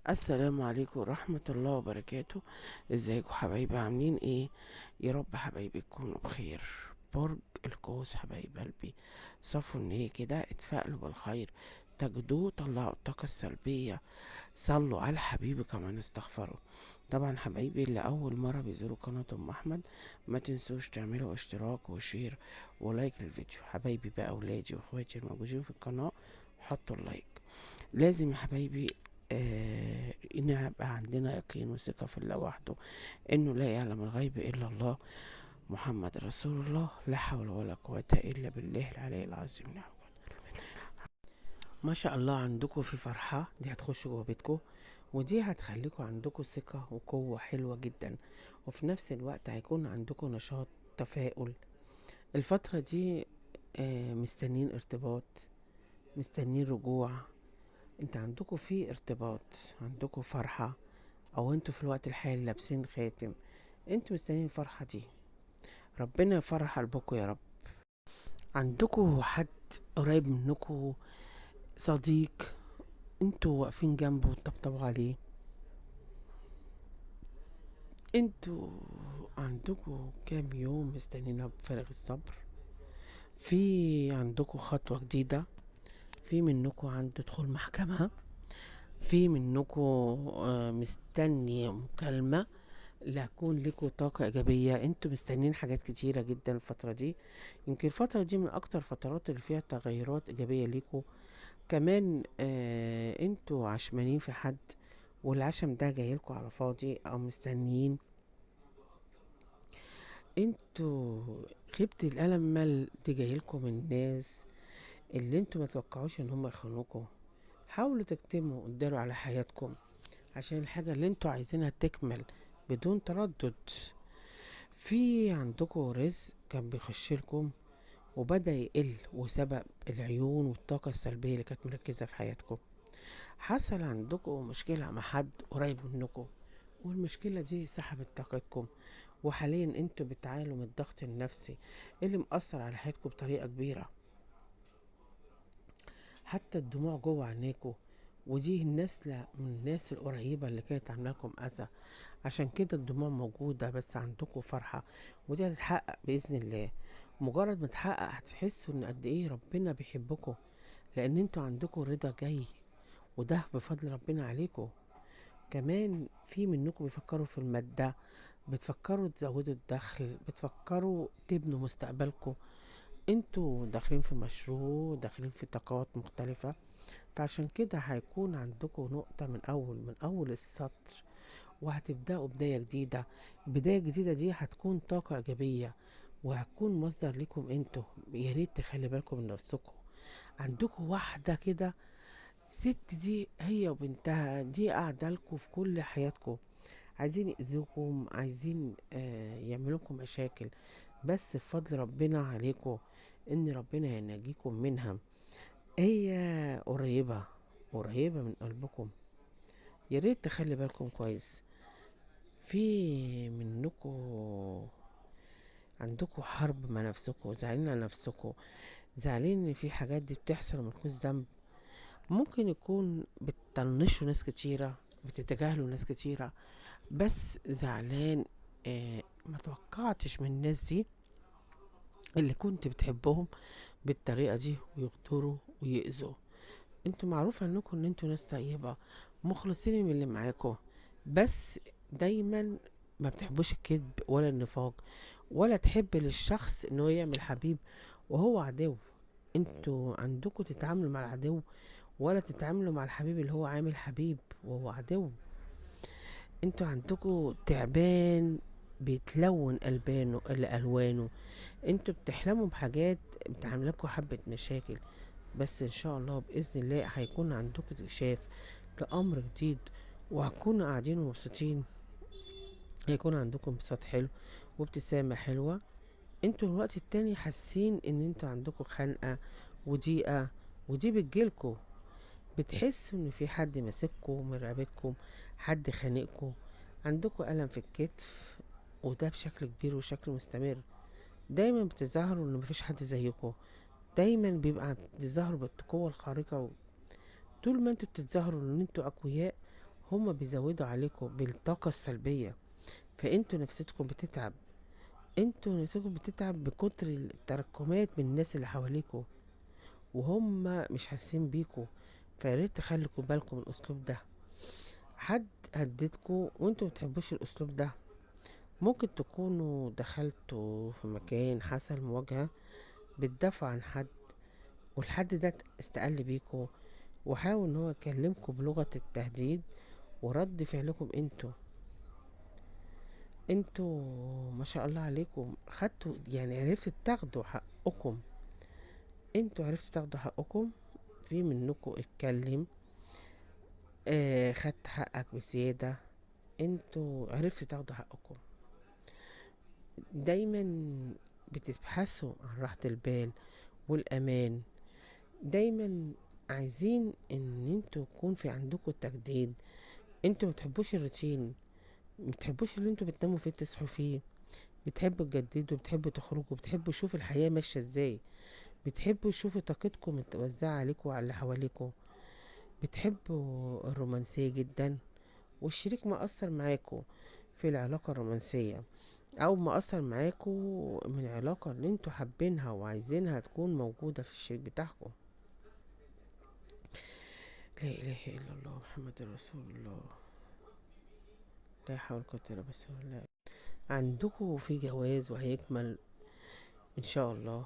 السلام عليكم ورحمة الله وبركاته. ازيكم حبايبي؟ عاملين ايه؟ يا رب حبايبي تكونوا بخير. برج القوس حبايب قلبي، صفوا النية كده، اتفائلوا بالخير تجدوه، طلعوا الطاقة السلبية، صلوا على الحبيب كمان استغفروا. طبعا حبايبي اللي اول مرة بيزوروا قناة ام احمد ما تنسوش تعملوا اشتراك و share و like للفيديو. حبايبي بقى اولادي واخواتي الموجودين في القناة حطوا ال like. لازم يا حبايبي ان يبقى عندنا يقين وثقة في الله وحده، انه لا يعلم الغيب الا الله، محمد رسول الله، لا حول ولا قوة الا بالله العلي العظيم. نعم ما شاء الله عندكم في فرحة دي هتخش جوه بيتكم، ودي هتخليكم عندكم ثقة وقوة حلوة جدا، وفي نفس الوقت هيكون عندكم نشاط تفاؤل. الفترة دي مستنين ارتباط، مستنين رجوع. انت عندكم في ارتباط، عندكم فرحة، او انتوا في الوقت الحالي لابسين خاتم، انتوا مستنيين الفرحة دي. ربنا يفرح قلبكم يا رب. عندكم حد قريب منكم، صديق، انتوا واقفين جنبه وتطبطبوا عليه. انتوا عندكم كام يوم مستنيينها بفارغ الصبر. في عندكم خطوة جديدة، في منكم عنده دخول محكمة، في منكم مستني مكالمة اللي هتكون لكم طاقة إيجابية. انتوا مستنيين حاجات كتيرة جدا الفترة دي. يمكن الفترة دي من أكتر فترات اللي فيها تغيرات إيجابية ليكم. كمان انتوا عشمانين في حد، والعشم ده جايلكوا على فاضي أو مستنيين. انتوا خيبة الألم دي جايلكوا من الناس اللي انتوا ما توقعوش ان هم يخونوكوا. حاولوا تكتموا وتداروا على حياتكم عشان الحاجة اللي انتوا عايزينها تكمل بدون تردد. في عندكم رزق كان بيخشلكم وبدأ يقل وسبب العيون والطاقة السلبية اللي كانت مركزة في حياتكم. حصل عندكم مشكلة مع حد قريب منكم، والمشكلة دي سحبت طاقتكم، وحاليا انتوا بتعانوا من الضغط النفسي اللي مأثر على حياتكم بطريقة كبيرة. حتى الدموع جوه عينيكوا، ودي النسلة من الناس القريبة اللي كانت عاملة لكم أذى، عشان كده الدموع موجودة، بس عندكم فرحة ودي هتتحقق بإذن الله. مجرد ما تحقق هتحسوا ان قد ايه ربنا بيحبكم، لان انتوا عندكم رضا جاي، وده بفضل ربنا عليكم. كمان في منكم بيفكروا في المادة، بتفكروا تزودوا الدخل، بتفكروا تبنوا مستقبلكم. انتوا داخلين في مشروع، داخلين في طاقات مختلفة، فعشان كده هيكون عندكم نقطة من اول السطر، وهتبدأوا بداية جديدة. البداية الجديدة دي هتكون طاقة ايجابية وهتكون مصدر لكم انتوا. يا ريت تخلي بالكم من نفسكم. عندكم واحدة كده ست دي هي وبنتها دي قاعدة لكم في كل حياتكم، عايزين يأذوكم، عايزين يعملوا لكم مشاكل، بس بفضل ربنا عليكم ان ربنا ينجيكم منها. هي قريبة قريبة من قلبكم، يا ريت تخلي بالكم كويس. في منكم عندكم حرب مع نفسكم، زعلانين على نفسكم، زعلانين ان في حاجات دي بتحصل وملكوش ذنب. ممكن يكون بتطنشوا ناس كتيرة، بتتجاهلوا ناس كتيرة، بس زعلان ما توقعتش من الناس دي اللي كنت بتحبهم بالطريقة دي ويغدروا ويأذوا. انتوا معروف عنكم ان انتوا ناس طيبة مخلصين من اللي معاكم، بس دايما ما بتحبوش الكذب ولا النفاق، ولا تحب للشخص ان هو يعمل حبيب وهو عدو. انتوا عندكم تتعاملوا مع العدو ولا تتعاملوا مع الحبيب اللي هو عامل حبيب وهو عدو. انتوا عندكم تعبان بيتلون البانه الالوانه. انتوا بتحلموا بحاجات بتعملكوا حبة مشاكل، بس ان شاء الله باذن الله هيكون عندكم اكتشاف لامر جديد، وهتكونوا قاعدين ومبسوطين. هيكون عندكم انبساط حلو وابتسامة حلوة. انتوا الوقت التاني حاسين ان انتوا عندكم خنقة وضيقة، ودي بتجيلكوا، بتحسوا ان في حد ماسككوا من رقبتكم، حد خانقكوا، عندكم ألم في الكتف، وده بشكل كبير وشكل مستمر. دايما بتظاهروا ان مفيش حد زيكم، دايما بيبقى بتظاهروا بالقوة الخارقة. طول ما انتوا بتتظاهروا ان انتوا اقوياء هما بيزودوا عليكم بالطاقة السلبية، فانتوا نفسيتكم بتتعب، انتوا نفسكم بتتعب بكتر التراكمات من الناس اللي حواليكوا وهم مش حاسين بيكوا. فياريت تخلوا بالكم من الاسلوب ده. حد هددكوا وانتوا متحبوش الاسلوب ده. ممكن تكونوا دخلتوا في مكان حصل مواجهة بتدافعوا عن حد، والحد ده استقل بيكوا وحاول ان هو يكلمكوا بلغة التهديد، ورد فعلكم انتوا ما شاء الله عليكم خدتوا، يعني عرفتوا تاخدوا حقكم، انتوا عرفتوا تاخدوا حقكم. في منكم اتكلم، خدت حقك بزيادة، انتوا عرفتوا تاخدوا حقكم. دايما بتبحثوا عن راحة البال والأمان، دايما عايزين ان انتوا يكون في عندكم التجديد. انتوا ما بتحبوش الروتين، ما بتحبوش اللي انتوا بتناموا فيه تصحوا فيه، بتحبوا تجددوا، بتحبوا تخرجوا، بتحبوا تشوفوا الحياة ماشية ازاي، بتحبوا تشوفوا طاقتكم متوزعة عليكم وعلى اللي حواليكم، بتحبوا الرومانسية جدا، والشريك ما قصر معاكم في العلاقة الرومانسية، او ما قصر معاكم من علاقة اللي انتوا حابينها وعايزينها تكون موجودة في الشريك بتاعكم. لا اله الا الله محمد رسول الله، لا حول ولا قوة الا بالله. عندكم في جواز وهيكمل ان شاء الله.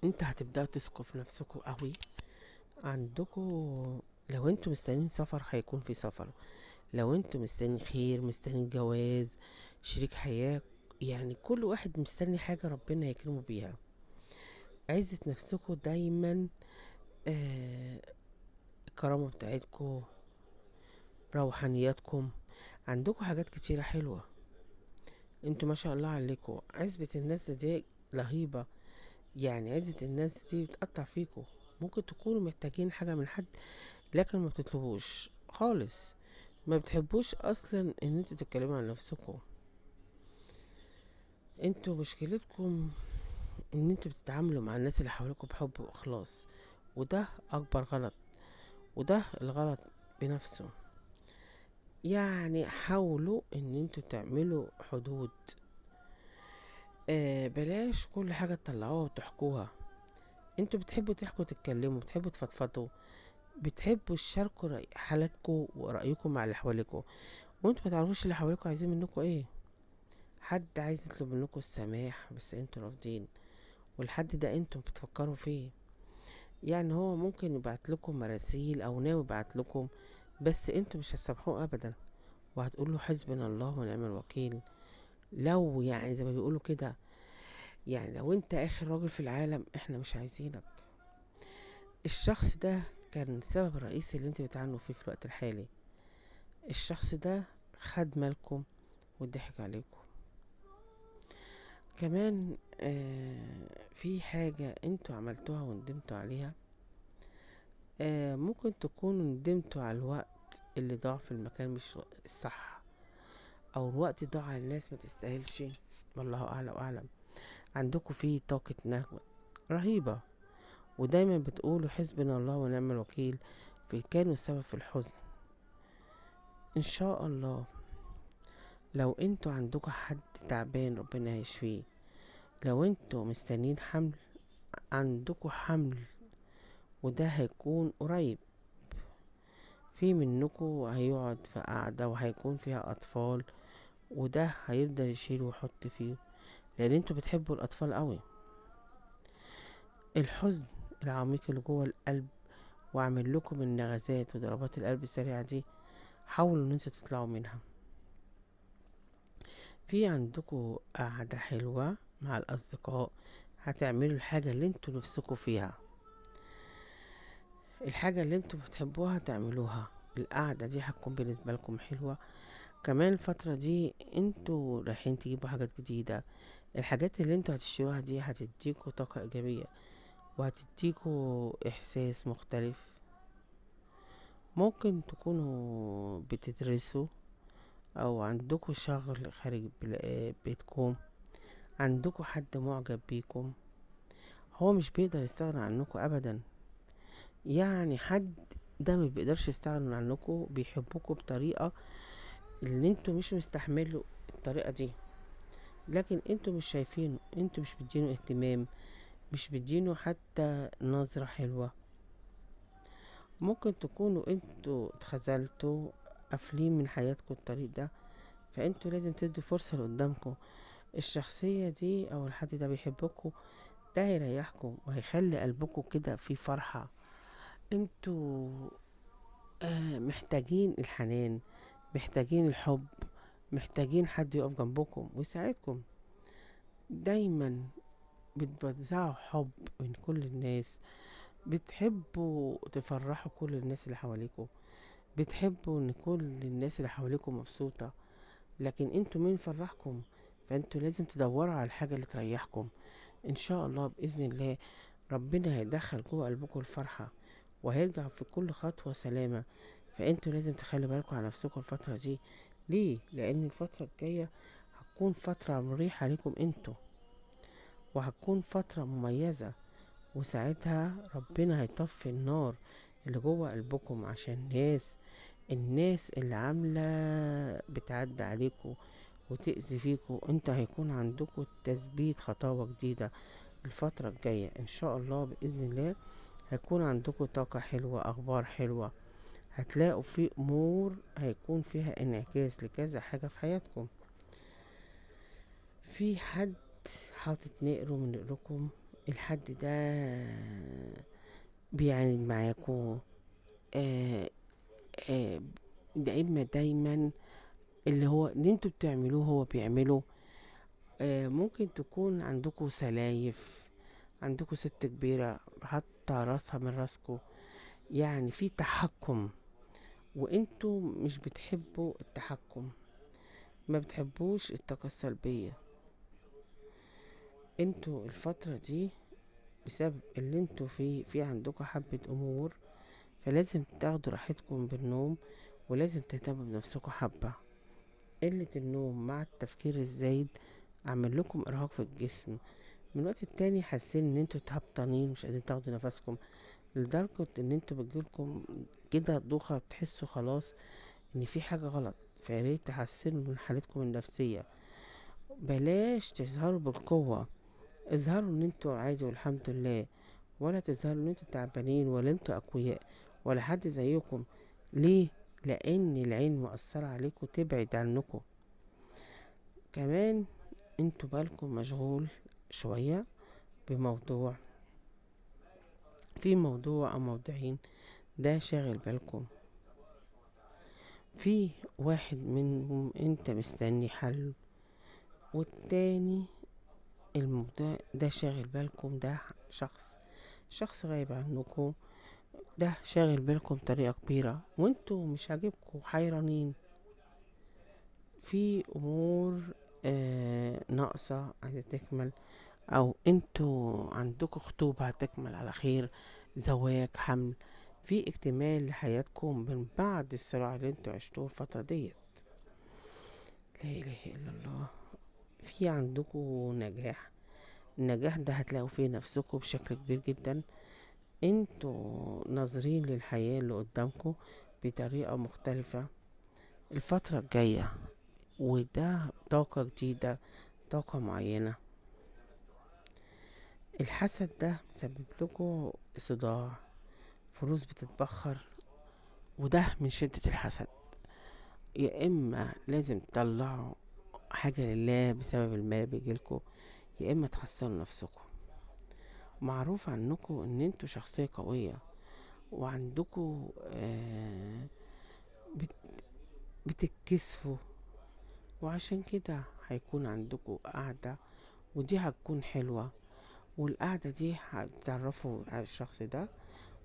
انت هتبدأوا تثقوا في نفسكم قوي. عندكم لو انتوا مستنيين سفر هيكون في سفر، لو انتوا مستنيين خير، مستنيين جواز، شريك حياة، يعني كل واحد مستني حاجة ربنا يكرمه بيها. عزة نفسكم دايما، الكرامة بتاعتكم، روحانياتكم، عندكم حاجات كتيرة حلوة. انتوا ما شاء الله عليكم عزبة الناس دي رهيبة، يعني عزة الناس دي بتقطع فيكم. ممكن تكونوا محتاجين حاجة من حد لكن ما بتطلبوش خالص، ما بتحبوش اصلا ان انتوا تتكلموا عن نفسكم. انتوا مشكلتكم ان انتوا بتتعاملوا مع الناس اللي حواليكم بحب واخلاص، وده اكبر غلط، وده الغلط بنفسه. يعني حاولوا ان انتوا تعملوا حدود، بلاش كل حاجة تطلعوها وتحكوها. انتوا بتحبوا تحكوا تتكلموا، بتحبوا تفضفضوا، بتحبوا تشاركوا حالاتكم ورأيكم مع اللي حواليكم، وانتوا ما تعرفوش اللي حواليكم عايزين منكم ايه. حد عايز يطلب منكم السماح بس انتوا رافضين، والحد ده انتوا بتفكروا فيه. يعني هو ممكن يبعت لكم مراسيل او ناوي يبعت لكم، بس انتوا مش هتسامحوه ابدا، وهتقولوا حسبنا الله ونعم الوكيل. لو يعني زي ما بيقولوا كده، يعني لو انت اخر راجل في العالم احنا مش عايزينك. الشخص ده كان السبب الرئيسي اللي انت بتعانوا فيه في الوقت الحالي. الشخص ده خد مالكم وضحك عليكم. كمان في حاجة انتوا عملتوها وندمتوا عليها. ممكن تكونوا ندمتوا على الوقت اللي ضاع في المكان مش الصح، او الوقت ضاع على الناس ما تستاهلش، والله اعلى واعلم. عندكم في طاقة نهوة رهيبة، ودايما بتقولوا حسبنا الله ونعم الوكيل في كانوا السبب في الحزن. ان شاء الله لو انتوا عندكم حد تعبان ربنا هيشفيه. لو انتوا مستنيين حمل عندكم حمل، وده هيكون قريب. في منكم هيقعد في قعدة وهيكون فيها أطفال، وده هيفضل يشيل ويحط فيه لأن انتوا بتحبوا الأطفال قوي. الحزن العميق اللي جوه القلب وعامل لكم النغزات وضربات القلب السريعة دي، حاولوا ان انتوا تطلعوا منها. في عندكم قعدة حلوة مع الأصدقاء، هتعملوا الحاجة اللي انتوا نفسكوا فيها، الحاجة اللي انتوا بتحبوها تعملوها. القعدة دي هتكون بالنسبة لكم حلوة. كمان الفترة دي انتوا رايحين تجيبوا حاجات جديدة. الحاجات اللي انتوا هتشتروها دي هتديكوا طاقة إيجابية وهتديكوا إحساس مختلف. ممكن تكونوا بتدرسوا أو عندكوا شغل خارج بيتكم، عندكوا حد معجب بيكم هو مش بيقدر يستغنى عنكم أبدا. يعني حد ده ما بيقدرش يستغنى عنكم، بيحبكم بطريقة اللي انتوا مش مستحملوا الطريقة دي، لكن انتوا مش شايفينه، انتوا مش بتدينه اهتمام، مش بتدينه حتى نظرة حلوة. ممكن تكونوا انتوا اتخذلتوا، قافلين من حياتكم الطريق ده، فانتوا لازم تدوا فرصة لقدامكم. الشخصية دي او الحد ده بيحبكم، ده هيريحكم وهيخلي قلبكم كده في فرحة. انتوا محتاجين الحنان، محتاجين الحب، محتاجين حد يقف جنبكم ويساعدكم. دايما بتوزعوا حب من كل الناس، بتحبوا تفرحوا كل الناس اللي حواليكم، بتحبوا ان كل الناس اللي حواليكم مبسوطة، لكن انتوا مين فرحكم؟ فانتوا لازم تدوروا على الحاجة اللي تريحكم. ان شاء الله بإذن الله ربنا هيدخل جوه قلبكم الفرحة، وهيرجع في كل خطوة سلامة. فانتوا لازم تخلي بالكم على نفسكم الفترة دي. ليه؟ لان الفترة الجاية هتكون فترة مريحة لكم انتوا، وهتكون فترة مميزة، وساعتها ربنا هيطفي النار اللي جوه قلبكم عشان الناس اللي عاملة بتعدي عليكم وتأذي فيكم. انت هيكون عندكم تثبيت خطوة جديدة الفترة الجاية ان شاء الله بإذن الله. هيكون عندكم طاقة حلوة، اخبار حلوة، هتلاقوا في امور هيكون فيها انعكاس لكذا حاجة في حياتكم. في حد حاطط نقره من نقركم، الحد ده بيعاند معاكم، دايما دايما اللي هو اللي انتوا بتعملوه هو بيعمله. ممكن تكون عندكم سلايف، عندكم ست كبيرة حاطة راسها من راسكم، يعني في تحكم، وانتوا مش بتحبوا التحكم، ما بتحبوش الطاقة السلبية. انتوا الفترة دي بسبب اللي انتوا فيه في عندكم حبة امور، فلازم تاخدوا راحتكم بالنوم، ولازم تهتموا بنفسكم حبة. قلة النوم مع التفكير الزايد عمل لكم ارهاق في الجسم. من وقت التاني حاسين ان انتوا هبطانين، مش قادرين تاخدوا نفسكم، لدرجة ان انتوا بتجيلكم كده دوخة، بتحسوا خلاص ان في حاجة غلط. فياريت تحسنوا من حالتكم النفسية، بلاش تظهروا بالقوة، اظهروا ان انتوا عادي والحمد لله، ولا تظهروا ان انتوا تعبانين ولا انتوا اقوياء ولا حد زيكم. ليه؟ لان العين مؤثرة عليكم، تبعد عنكم. كمان انتوا بالكم مشغول شوية بموضوع، في موضوع او موضوعين ده شاغل بالكم، في واحد منهم انت مستني حل، والتاني الموضوع ده شاغل بالكم، ده شخص غايب عنكم، ده شاغل بالكم بطريقة كبيرة وانتوا مش عاجبكم، حيرانين في امور ناقصة عايزة تكمل، او انتوا عندكم خطوبة هتكمل على خير، زواج، حمل، في اكتمال لحياتكم من بعد الصراع اللي انتوا عشتوه الفترة ديت. لا اله الا الله. في عندكم نجاح، النجاح ده هتلاقوا فيه نفسكم بشكل كبير جدا. انتوا ناظرين للحياة اللي قدامكم بطريقة مختلفة الفترة الجاية، وده طاقة جديدة، طاقة معينة. الحسد ده مسبب لكم صداع، فلوس بتتبخر، وده من شدة الحسد. يا اما لازم تطلعوا حاجة لله بسبب المال بيجيلكوا، يا اما تحصنوا نفسكم. معروف عنكم ان انتوا شخصية قوية، وعندكم بتتكسفوا، وعشان كده هيكون عندكم قعدة، ودي هتكون حلوة، والقعدة دي هتعرفوا على الشخص ده،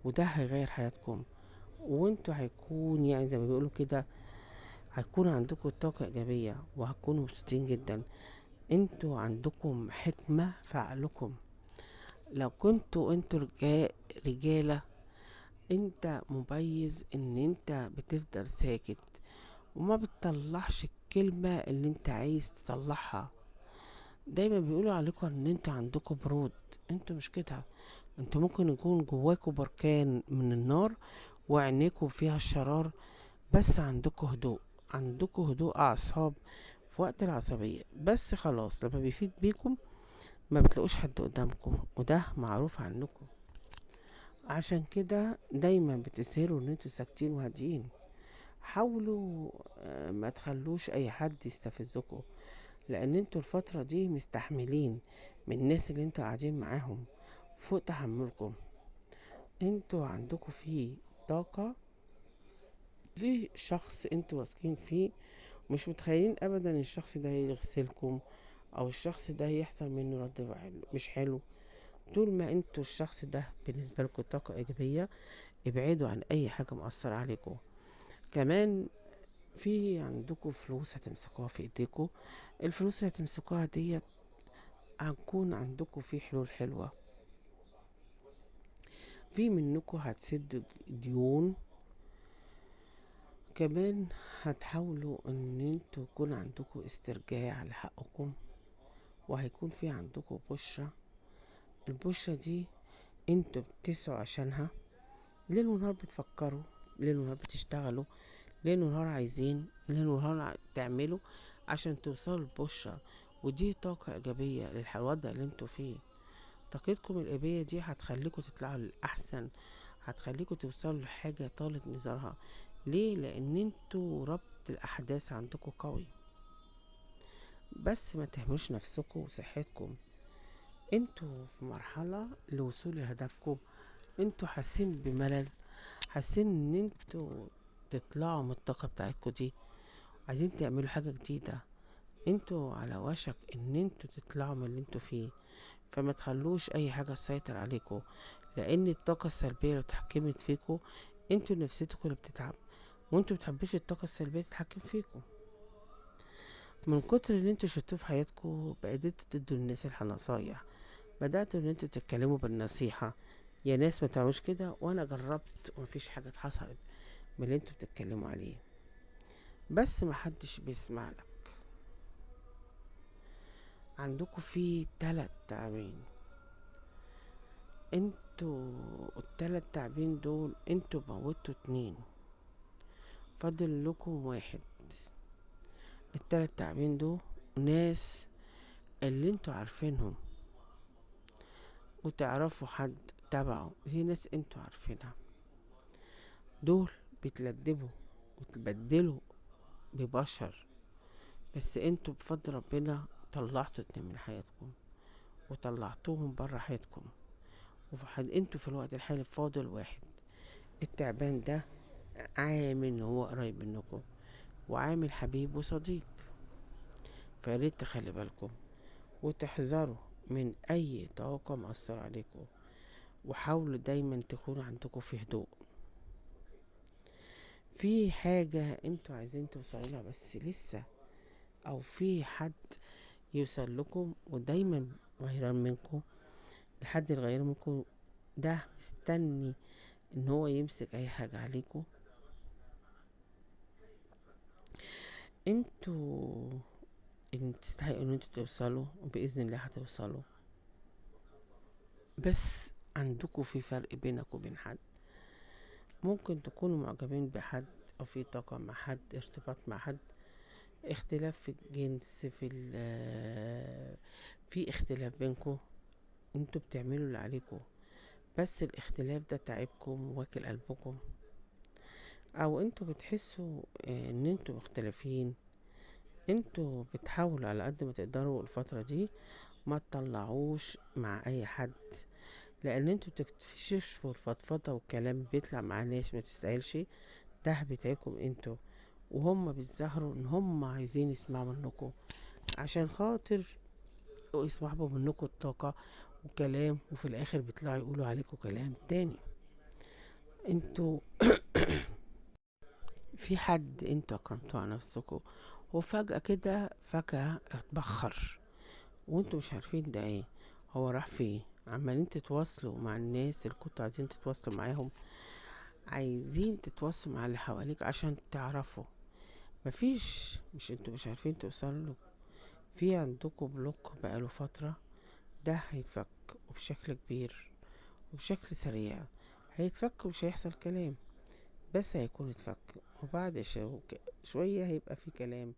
وده هيغير حياتكم، وانتوا هيكون يعني زي ما بيقولوا كده هيكون عندكم طاقة إيجابية، وهتكونوا مبسوطين جدا. انتوا عندكم حكمة في عقلكم. لو كنتوا انتوا رجالة، انت مميز ان انت بتفضل ساكت وما بتطلعش الكلمة اللي انت عايز تطلعها. دايما بيقولوا عليكم ان انتوا عندكم برود، انتوا مش كده. انتوا ممكن يكون جواكوا بركان من النار، وعينيكم فيها الشرار، بس عندكم هدوء، عندكم هدوء اعصاب في وقت العصبية، بس خلاص لما بيفيد بيكم ما بتلاقوش حد قدامكم، وده معروف عنكم. عشان كده دايما بتظهروا ان انتوا ساكتين وهاديين. حاولوا ما تخلوش اي حد يستفزكم، لان انتوا الفترة دي مستحملين من الناس اللي انتوا قاعدين معاهم فوق تحملكم. انتوا عندكم فيه طاقة، في شخص انتوا واثقين فيه، مش متخيلين ابدا ان الشخص ده يغسلكم او الشخص ده يحصل منه رد فعل مش حلو. طول ما انتوا الشخص ده بالنسبة لكم طاقة ايجابية، ابعدوا عن اي حاجة مؤثرة عليكم. كمان في عندكم فلوس هتمسكوها في ايديكم، الفلوس اللي هتمسكوها ديت هتكون عندكم في حلول حلوة. في منكم هتسد ديون، كمان هتحاولوا ان انتوا يكون عندكم استرجاع لحقكم، وهيكون في عندكم بشرة. البشرة دي انتوا بتسعوا عشانها، ليل ونهار بتفكروا، ليل ونهار بتشتغلوا، ليل ونهار عايزين، ليل ونهار تعملوا عشان توصلوا للبشرة. ودي طاقة ايجابية للوضع اللي انتوا فيه. طاقتكم الايجابية دي هتخليكم تطلعوا للأحسن، هتخليكم توصلوا لحاجة طالت نظرها. ليه؟ لان انتوا ربط الاحداث عندكم قوي. بس ما تهملوش نفسكم وصحتكم، انتوا في مرحلة لوصول لهدفكم. انتوا حاسين بملل، حاسين ان انتوا تطلعوا من الطاقة بتاعتكم دي، عايزين تعملوا حاجة جديدة. انتوا على وشك ان انتوا تطلعوا من اللي انتوا فيه، فما تخلوش اي حاجة تسيطر عليكم، لان الطاقة السلبية لو اتحكمت فيكم انتوا نفسيتكم اللي بتتعب، وانتوا متحبوش الطاقة السلبية تتحكم فيكم. من كتر اللي انتوا شفتوه في حياتكم بقيتوا تدوا للناس النصايح، بدأتوا ان انتوا تتكلموا بالنصيحة، يا ناس ما تعملوش كده، وانا جربت ومفيش حاجة اتحصلت من اللي انتوا بتتكلموا عليه، بس محدش بيسمع لك. عندكم في 3 تعابين، انتوا ال3 تعابين دول انتوا موتوا 2، فاضل لكم 1. ال3 تعابين دول ناس اللي انتوا عارفينهم وتعرفوا حد تبعه، دي ناس انتوا عارفينها، دول بيتلدبوا وتبدلوا ببشر، بس انتوا بفضل ربنا طلعتوا 2 من حياتكم وطلعتوهم برا حياتكم، انتوا في الوقت الحالي فاضل 1. التعبان ده عامل ان هو قريب منكم وعامل حبيب وصديق، فياريت تخلي بالكم وتحذروا من اي طاقة مأثرة عليكم، وحاولوا دايما تكون عندكم في هدوء. في حاجة انتوا عايزين توصلوا لها بس لسه، او في حد يوصل لكم ودايما غيران منكم، الحد اللي غيران منكم ده مستني ان هو يمسك اي حاجة عليكم. انتوا ان تستحقوا ان انتوا توصلوا، وباذن الله هتوصلوا، بس عندكم في فرق بينك وبين حد. ممكن تكونوا معجبين بحد او في طاقة مع حد، ارتباط مع حد، اختلاف في الجنس، في اختلاف بينكم، انتوا بتعملوا اللي عليكم، بس الاختلاف ده تعبكم وواكل قلبكم، او انتوا بتحسوا ان انتوا مختلفين. انتوا بتحاولوا على قد ما تقدروا الفترة دي ما تطلعوش مع اي حد، لان انتوا بتكتشفوا الفضفضة والكلام بيطلع مع ناس ما تستاهلش، ده بيتعبكم انتوا، وهم بيظهروا ان هم عايزين يسمعوا منكم عشان خاطر يسحبوا منكم الطاقة وكلام، وفي الاخر بيطلعوا يقولوا عليكم كلام تاني. انتوا في حد انتوا اكرمتوه على نفسكم وفجأة كده فجأة اتبخر وانتوا مش عارفين ده ايه، هو راح فين. عمالين تتواصلوا مع الناس اللي كنتوا عايزين تتواصلوا معاهم، عايزين تتواصلوا مع اللي حواليك عشان تعرفوا مفيش، مش انتوا مش عارفين توصلوا. في عندكم بلوك بقاله فترة، ده هيتفك وبشكل كبير وبشكل سريع هيتفك ومش هيحصل كلام. بس هيكون اتفك، وبعد شوية هيبقى في كلام.